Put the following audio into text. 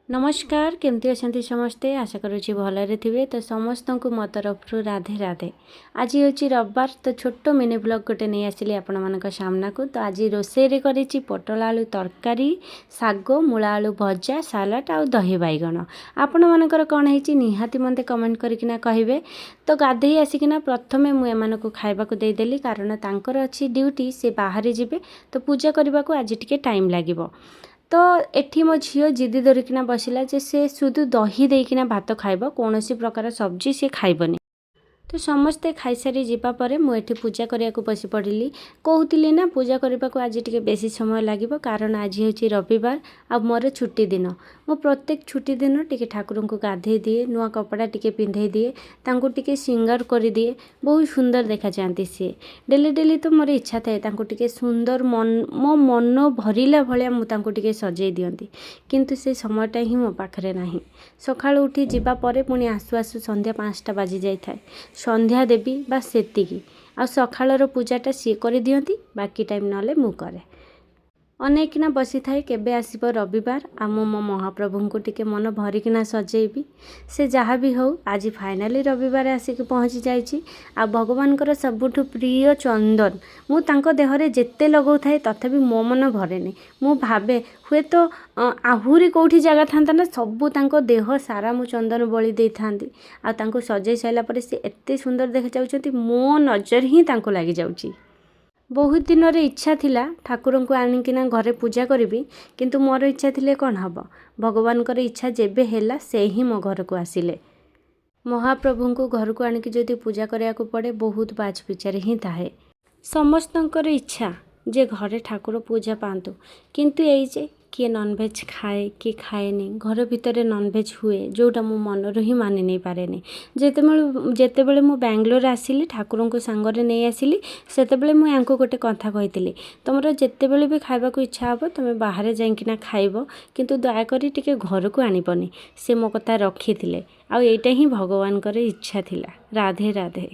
ନମସ୍କାର, କେମିତି ଅଛନ୍ତି ସମସ୍ତେ? ଆଶା କରୁଛି ଭଲରେ ଥିବେ। ତ ସମସ୍ତଙ୍କୁ ମୋ ତରଫରୁ ରାଧେ ରାଧେ। ଆଜି ହେଉଛି ରବିବାର, ତ ଛୋଟ ମିନି ବ୍ଲଗ୍ ଗୋଟେ ନେଇ ଆସିଲି ଆପଣମାନଙ୍କ ସାମ୍ନାକୁ। ତ ଆଜି ରୋଷେଇରେ କରିଛି ପୋଟଳ ଆଳୁ ତରକାରୀ, ଶାଗ, ମୂଳା ଆଳୁ ଭଜା, ସାଲାଡ଼ ଆଉ ଦହି ବାଇଗଣ। ଆପଣମାନଙ୍କର କ'ଣ ହେଇଛି, ନିହାତି ମୋତେ କମେଣ୍ଟ କରିକିନା କହିବେ। ତ ଗାଧେଇ ଆସିକିନା ପ୍ରଥମେ ମୁଁ ଏମାନଙ୍କୁ ଖାଇବାକୁ ଦେଇଦେଲି, କାରଣ ତାଙ୍କର ଅଛି ଡ୍ୟୁଟି, ସେ ବାହାରେ ଯିବେ, ତ ପୂଜା କରିବାକୁ ଆଜି ଟିକେ ଟାଇମ୍ ଲାଗିବ। ତ ଏଠି ମୋ ଝିଅ ଜିଦି ଧରିକିନା ବସିଲା ଯେ ସେ ସୁଧୁ ଦହି ଦେଇକିନା ଭାତ ଖାଇବ, କୌଣସି ପ୍ରକାର ସବଜି ସେ ଖାଇବନି। ତ ସମସ୍ତେ ଖାଇସାରି ଯିବା ପରେ ମୁଁ ଏଠି ପୂଜା କରିବାକୁ ବସି ପଡ଼ିଲି। କହୁଥିଲି ନା, ପୂଜା କରିବାକୁ ଆଜି ଟିକେ ବେଶୀ ସମୟ ଲାଗିବ, କାରଣ ଆଜି ହେଉଛି ରବିବାର ଆଉ ମୋର ଛୁଟି ଦିନ। ମୁଁ ପ୍ରତ୍ୟେକ ଛୁଟି ଦିନ ଟିକେ ଠାକୁରଙ୍କୁ ଗାଧେଇ ଦିଏ, ନୂଆ କପଡ଼ା ଟିକେ ପିନ୍ଧେଇ ଦିଏ, ତାଙ୍କୁ ଟିକେ ସିଙ୍ଗାର କରିଦିଏ। ବହୁତ ସୁନ୍ଦର ଦେଖାଯାଆନ୍ତି ସିଏ। ଡେଲି ଡେଲି ତ ମୋର ଇଚ୍ଛା ଥାଏ ତାଙ୍କୁ ଟିକେ ସୁନ୍ଦର, ମୋ ମନ ଭରିଲା ଭଳିଆ ମୁଁ ତାଙ୍କୁ ଟିକେ ସଜେଇ ଦିଅନ୍ତି, କିନ୍ତୁ ସେ ସମୟଟା ହିଁ ମୋ ପାଖରେ ନାହିଁ। ସକାଳୁ ଉଠି ଯିବା ପରେ ପୁଣି ଆସୁ ଆସୁ ସନ୍ଧ୍ୟା 5ଟା ବାଜି ଯାଇଥାଏ। ସନ୍ଧ୍ୟା ଦେବି ବା ସେତିକି, ଆଉ ସକାଳର ପୂଜାଟା ସିଏ କରିଦିଅନ୍ତି, ବାକି ଟାଇମ୍ ନହେଲେ ମୁଁ କରେ। ଅନେଇକିନା ବସିଥାଏ କେବେ ଆସିବ ରବିବାର ଆଉ ମୁଁ ମୋ ମହାପ୍ରଭୁଙ୍କୁ ଟିକେ ମନ ଭରିକିନା ସଜେଇବି। ସେ ଯାହା ବି ହଉ, ଆଜି ଫାଇନାଲି ରବିବାର ଆସିକି ପହଞ୍ଚି ଯାଇଛି। ଆଉ ଭଗବାନଙ୍କର ସବୁଠୁ ପ୍ରିୟ ଚନ୍ଦନ ମୁଁ ତାଙ୍କ ଦେହରେ ଯେତେ ଲଗାଉଥାଏ, ତଥାପି ମୋ ମନ ଭରେନି। ମୁଁ ଭାବେ ହୁଏତ ଆହୁରି କେଉଁଠି ଜାଗା ଥାନ୍ତା ନା, ସବୁ ତାଙ୍କ ଦେହ ସାରା ମୁଁ ଚନ୍ଦନ ବୋଳି ଦେଇଥାନ୍ତି। ଆଉ ତାଙ୍କୁ ସଜେଇ ସାରିଲା ପରେ ସେ ଏତେ ସୁନ୍ଦର ଦେଖାଯାଉଛନ୍ତି, ମୋ ନଜର ହିଁ ତାଙ୍କୁ ଲାଗିଯାଉଛି। ବହୁତ ଦିନର ଇଚ୍ଛା ଥିଲା ଠାକୁରଙ୍କୁ ଆଣିକିନା ଘରେ ପୂଜା କରିବି, କିନ୍ତୁ ମୋର ଇଚ୍ଛା ଥିଲେ କ'ଣ ହେବ? ଭଗବାନଙ୍କର ଇଚ୍ଛା ଯେବେ ହେଲା, ସେ ହିଁ ମୋ ଘରକୁ ଆସିଲେ। ମହାପ୍ରଭୁଙ୍କୁ ଘରକୁ ଆଣିକି ଯଦି ପୂଜା କରିବାକୁ ପଡ଼େ, ବହୁତ ବାଛ ବିଚାର ହିଁ ଥାଏ। ସମସ୍ତଙ୍କର ଇଚ୍ଛା ଯେ ଘରେ ଠାକୁର ପୂଜା ପାଆନ୍ତୁ, କିନ୍ତୁ ଏଇ ଯେ କିଏ ନନଭେଜ୍ ଖାଏ, କିଏ ଖାଏନି, ଘର ଭିତରେ ନନଭେଜ୍ ହୁଏ, ଯେଉଁଟା ମୁଁ ମନରୁ ହିଁ ମାନି ନେଇପାରେନି। ଯେତେବେଳେ ଯେତେବେଳେ ମୁଁ ବାଙ୍ଗଲୋର ଆସିଲି, ଠାକୁରଙ୍କୁ ସାଙ୍ଗରେ ନେଇ ଆସିଲି, ସେତେବେଳେ ମୁଁ ୟାଙ୍କୁ ଗୋଟେ କଥା କହିଥିଲି, ତୁମର ଯେତେବେଳେ ବି ଖାଇବାକୁ ଇଚ୍ଛା ହେବ, ତୁମେ ବାହାରେ ଯାଇକିନା ଖାଇବ, କିନ୍ତୁ ଦୟାକରି ଟିକେ ଘରକୁ ଆଣିବନି। ସେ ମୋ କଥା ରଖିଥିଲେ ଆଉ ଏଇଟା ହିଁ ଭଗବାନଙ୍କର ଇଚ୍ଛା ଥିଲା। ରାଧେ ରାଧେ।